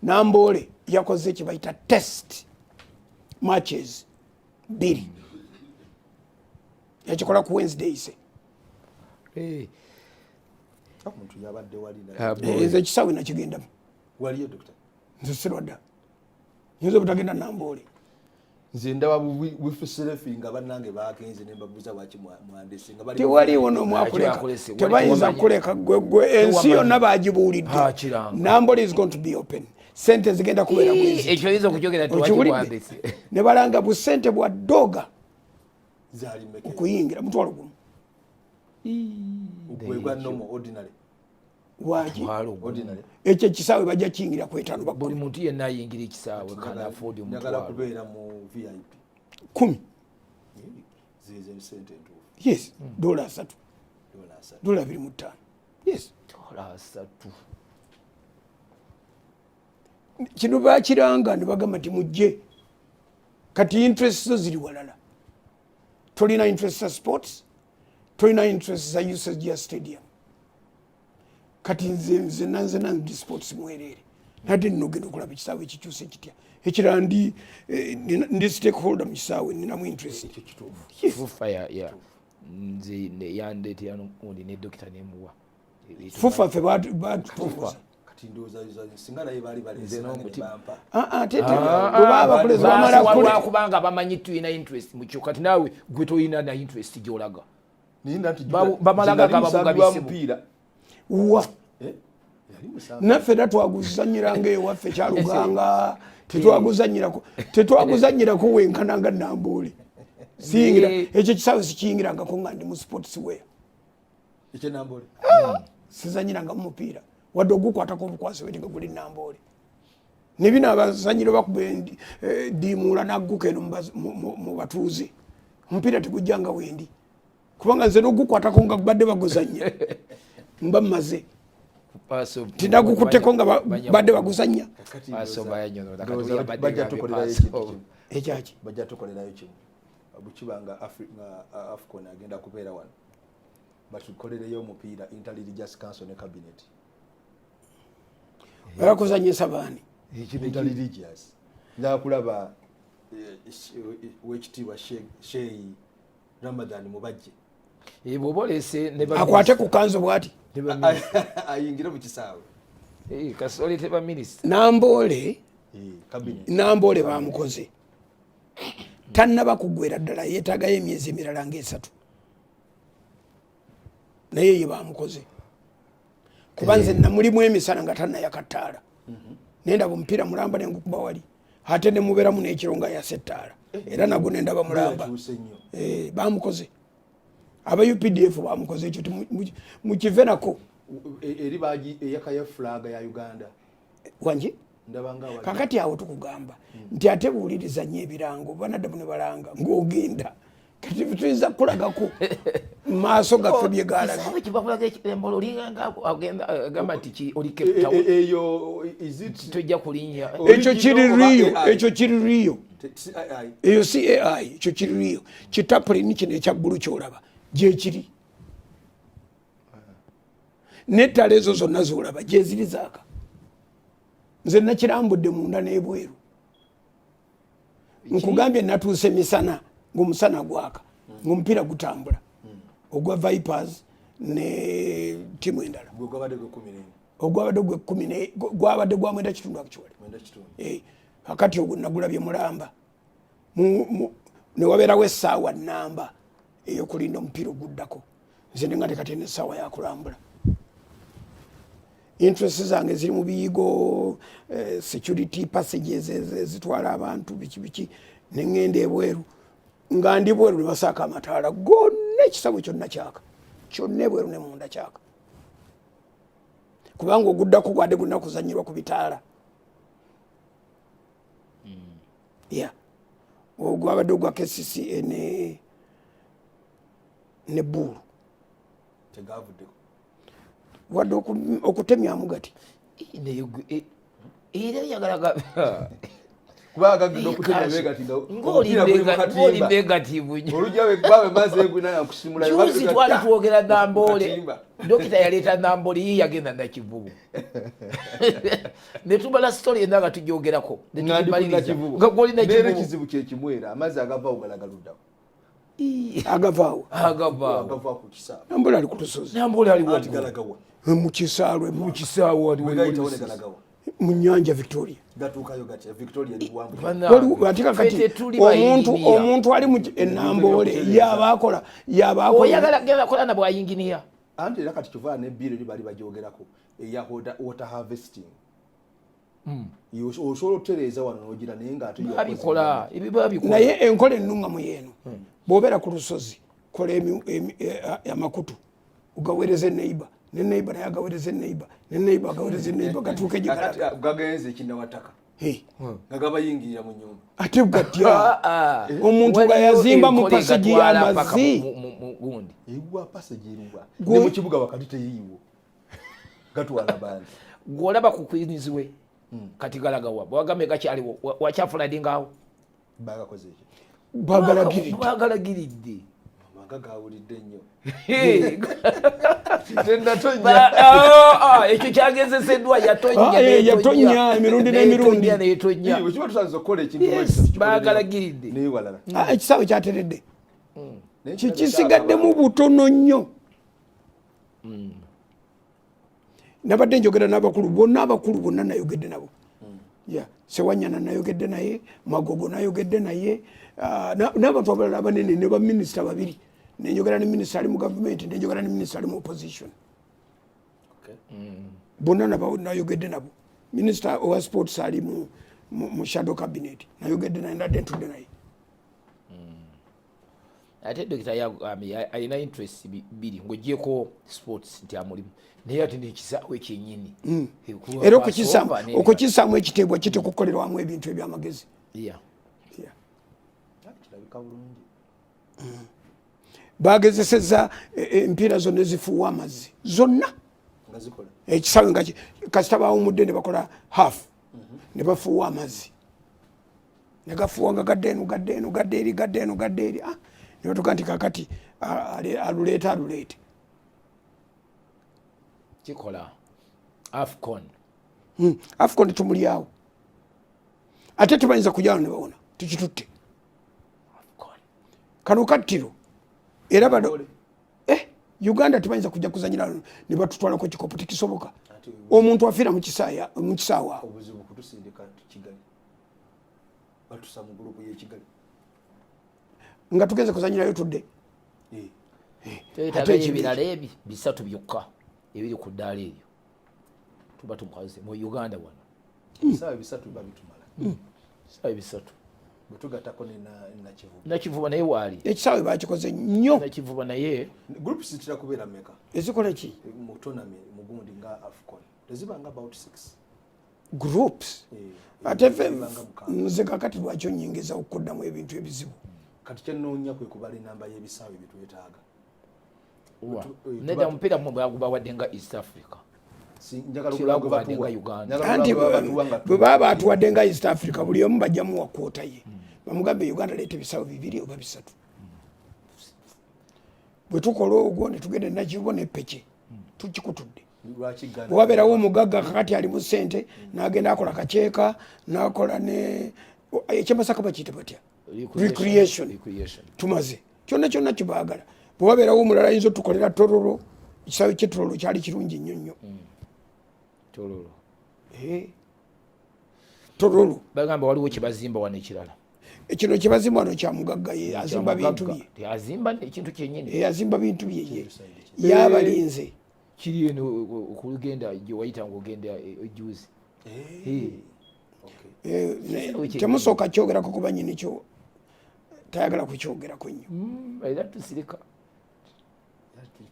Namboole yakoze kye bayita test matches bbiri, yakikola ku Wednesday ise. Omuntu yabadde wali. Ah, boy. Nze ekisaawe nakigendamu. Waliyo, Dokita? Nze sirwadda, nyinza obutagenda Namboole. Nze ndaba bufisirefi nga bannange bagenze, ne mbabuuza lwaki mwandese nga bali. Tewaliwo nomwakuleka. Akulese, wali Tebayinza tewamanya. kuleka gwe ensi Tewamanya. yonna bagibuulidde. Ah, kiranga. Namboole is going to be open, sente zigenda kubeera bwezi. Ekyo oyinza okukyogera nti Okiwulidde? wakiwandese. Ne balanga busente bwa doga. Zaali mmeka? Okuyingira 10,000. Gwe gwa normal, ordinary? Waki? Mutwalo gumu. Ordinary. Ekyo ekisaawe bajja kiyingira ku etaano. Buli Bakumi. muntu yenna ayingira ekisaawe can afford Njagala 10,000. kubeera mu VIP. 10. Zize sente entuufu? Yes, $30. $30. $25, yes. $30. Kino bakiranga ne bagamba nti mujje. Kati interest zo ziri walala, tolina interest za sports, tolina interest za usage ya stadium. Kati nze nzena ndi sports mwereere, nadde nina ogenda okulaba ekisaawe ekikyuse kitya. Ekirala ndi ndi stakeholder mu kisaawe, ninamu interest. Ekyo kituufu. Fufa ya nze yandeetera gundi ne dokita nemuwa. Fufa ffe batutongoza. Kati ndowooza singa naye baali Nze baleese nange ne n'omutima. bampa. Ah, ah, tete bwebaba bakulezi bamala kule. Lwakubanga bamanyi tulina interest mukyo. Kati naawe gwe tolina na interest gyolaga. Naye nti Bamala nze nali gagaba musambi wa bugabisibu. mupiira. Wa? Eh? Yali musambi. Naffe era twaguzanyiranga ewaffe Kyaluganga, tetwaguzanyirako wenkananga Namboole. Siyingira ekyo kisaawe, sikiyingirangako nga ndi mu sports wear. Ekyenambole? Sizanyiranga mu mupiira wadde ogukwatako obukwasi bweti nga guli Namboole. Nebino abazanyiro bakuba diimuula nagguka eno mu batuuze, omupiira tegujjanga wendi, kubanga nze nogukwatako nga badde baguzanya mba mmaze. Tinagukutteko nga badde baguzanya. Kakati Paso bayanyonola, kati ndowooza oyo abadde bajja gambye tukolerayo paso. ekintu kimu. Ekyaki? Bajja tukolerayo kimu, bwekiba nga AFCON agenda kubeera wano, batukolereyo omupiira Interreligious Council ne cabinet. Bakuzanyisa baani? Interreligious, njagala kulaba wekitiibwa Sheyi Ramadan Mubajje. Eh, bw'oba oleese ne Akwate ku kanzo bwati. Ne baminisita. Ayingire mu kisaawe. Eh, kasi oleete baminisita. Namboole. Cabinet. Namboole bamukoze, tannaba kugwera ddala, yeetagayo emyezi emirala ngaesatu, naye ye bamukoze, kuba nze namulimu emisana nga tannayaka ttaala, nendaba omupiira mulamba nengukuba wali, ate nemubeeramu n'ekiro nga yasa ettaala, era nagwo nendaba mulamba. Yakyuse nnyo. Eh, bamukoze, aba UPDF bamukoze ekyo mukive nako. Eri bagi eyakayo flag ya Uganda. Wangi? Ndabanga wali. Kakati awo tukugamba nti ate buwuliriza nnyo ebirango banaddamu ne balanga ng'ogenda. Kati tuyinza kukulagako maaso gaffe bye galabye. Kisaawe kibakulaga ekirembolo, olinganga agamba nti oli E- Cape Town. Eyo is it Tojja kulinnya. Ekyo kiri Original oba riyo. AI? Ekyo kiri riyo. Si AI. Eyo si AI, ekyo kiri riyo. Kitapulini kino ekya bbulu kyolaba gyekiri, nettala ezo zonna zolaba gyeziri zaaka. Nze nakirambudde munda n'ebweru. Nkugambye natuuse misana ngaomusana gwaka, ngaomupiira gutambula ogwa Vipers ne tiimu endala. Gwe gwabadde gwe 14? Ogwabadde gwe kumi gwabadde gwa 9 kitundu akiwale. 9 kitundu. Eh, kakati ogwo nagulabye mulamba. Newabeerawo essaawa namba eyokulinda omupiira oguddako. Nze nenga tekati nesaawa yakulambula. Interest zange ziri mu biyigo, security passages ezitwala abantu, biki biki. Neŋŋenda ebweru, nga ndi bweru ne basaaka amataala gonna, ekisawe kyonna kyaka, kyonna ebweru ne munda kyaka, kubanga oguddako gwadde gulina kuzanyirwa ku bitaala. Ya, ogwabadde ogwa KCCA ne buulu. Tegavuddeko. Wadde okutemyamu gati. Naye era oyagala Kubanga gagenda okutemya begati nga omupiira guli mu ng'oli katimba. Negative nnyo. Olujja bwe maze egwina nakusimula. Juzi twali twogera Namboole. Katimba. Dokita yaleeta Nambole, ye yagenda Nakivubo, ne tumala story yenna nga tugyogerako ne Nga ndi ku tugimaliriza. Nakivubo. Nga gw'oli Neera Nakivubo. Ekizibu kyekimwera, amazzi agavaawo galagaluddawo. Agavaawo? Agavaawo. Agava ku kisaawe. Nambole ali ku lusozi. Nambole ali Anti waggulu. galagawa? Mu kisaalwe. Mu kisaawe wali. Bwe gayitawo ne galagawa? Mu nyanja Victoria. Gatuukayo gatya? Victoria eri buwanvu. Waliwo- ate kakati omuntu omuntu ali mu enamboole yaba akola, yaba akola. Oyagala genda kola na bwayinginiya. Anti era kati kiva nebbiiro eri baali bagyogerako eya water harvesting. Osobola okutereeza wano nogira, naye nga ate Babikola ebyo, babikola. Naye enkola ennuŋŋamu yeeno: bw'obeera ku lusozi, kola amakutu ogaweereza eneiba, ne neiba naye agaweereza eneiba, ne neiba agaweereza eneiba, gatuuke gye Kakati galaga. Gagenze ekinawataka nga gabayingirira mu nyumba. Ate gatya? Ah, ah. Omuntu nga Waliyo yazimba mu enkola passage egatwala paka y'amazzi. mu gundi. Ewa passage eruwa? Ne mu kibuga wakati teyiiwo, gatwala bantu. Gwolaba ku Queens we kati galagawa? Bwagambye gakyaliwo, wakyafloodingawo. Bagakoze ekyo. Bagalagiridde. Bagalagiridde. Amanga gawulidde nnyo. Ah, ah, ekyo kyagezeseddwa, yatonya. Ah, eh, yatonya emirundi n'emirundi. Netonya. Bwekiba tusanze okukola ekintu, Yes, bagalagiridde. naye walala. Ah, ekisaawe kyateredde. Naye Kikisigaddemu butono nnyo. Nabadde njogera n'abakulu bonna, abakulu bonna nayogedde nabo. Ya Sewanyana nayogedde naye, Magogo nayogedde naye, ah, n'abantu abalala abanene, ne baminisita babiri nenjogera, ne minisita ali mu gavumenti, nenjogera ne minisita ali mu opposition. Bonna nayogedde nabo. Minisita owa sports ali mu shadow cabinet, nayogedde naye, ndadde ntudde naye. Ate dokita yagambye alina interest bbiri ng'ogyeko sports nti amulimu, naye ate nekisaawe kyenyini. Eh, kuba Era Passover okukissaamu ekiteebwa kitekukolerwamu ebintu ebyamagezi. Yeah. Kirabika bulungi. Bagezeseza empiira zonna ezifuuwa amazzi zonna. Nga zikola. Ekisaawe nga kasita bawumudde ne bakola half, ne bafuuwa amazzi, ne gafuuwa nga gadda eno, gadda eno, gadda eri, gadda eno, gadda eri. Ah, ne batuga nti kakati ah, aluleete, aluleete. Kikola AFCON. AFCON tumulyawo, ate tebayinza kujalo ne bawona tukitutte. AFCON. Kano kattiro era bano Uganda tebayinza kujja kuzanyira wano ne batutwalako kikopo, tekisoboka. Ate omuntu afiira mu kisaawe awo. Obuzibu kutusindika Kigali, batusa mu group y'ekigali. Nga tugenze kuzanyirayo tudde. Twetagayo Ate ebirala ebi bisatu byokka ebiri ku ddaala eryo, tuba tumukaze mu Uganda wano. Ebisaawe bisatu biba bitumala. Bisaawe bisatu. Bwe tugattako ne Nakivubo. Nakivuba naye waali. Ekisaawe bakikoze nnyo. Nakivuba naye. Groups zitera kubeera meka? Ezikola ki? Mu tournament mugundi nga AFCON tezibanga about six? Groups? Eh, ate fe zibanga 6. Nze kakati lwaki onyingiza okuddamu ebintu ebizibu? Kati kyenoonya kwe kubala enamba y'ebisaawe byetwetaaga. Wa? Nedda. Nedda, omupiira mwe bagubawadde nga East Africa. Njagala Tebagubadde okulaba nga Uganda. Njagala Anti okulaba batuwa nga bwe baba batuwadde nga East Africa, buli omu bajjamuwa quota ye, bamugambe Uganda leeta ebisaawe bibiri oba bisatu. Bwe tukola ogwo ne tugenda Nakivubo nepeke, tukikutudde. Lwaki Ghana? Bwe wabeerawo omugagga kakati alimu sente, n'agenda akola kaceeka, n'akola ne ekyemasaka, bakiyita batya? Recreation. Recreation. Tumaze kyonna kyonna kibaagala. Bwe wabeerawo omulala ayinza otukolera Tororo, ekisaawe kyetororo kyali kirungi nnyo nnyo. Tororo. Eh. Tororo. Bagamba waliwo kyebazimba wano ekirala. Kino kyebazimba wano kya mugagga, ye azimba bintu bye. Kyamugagga. Azimba ekintu kyenyini. Eh, azimba bintu bye ye, yabalinze. Kiri eno okulugenda gye wayita ngaogenda ejuzi. Eh, okay. Eh, Ekisaawe kyennyini. Temusooka kyogerako kuba nyini kyo tayagala kukyogerako nnyo. Era tusirika.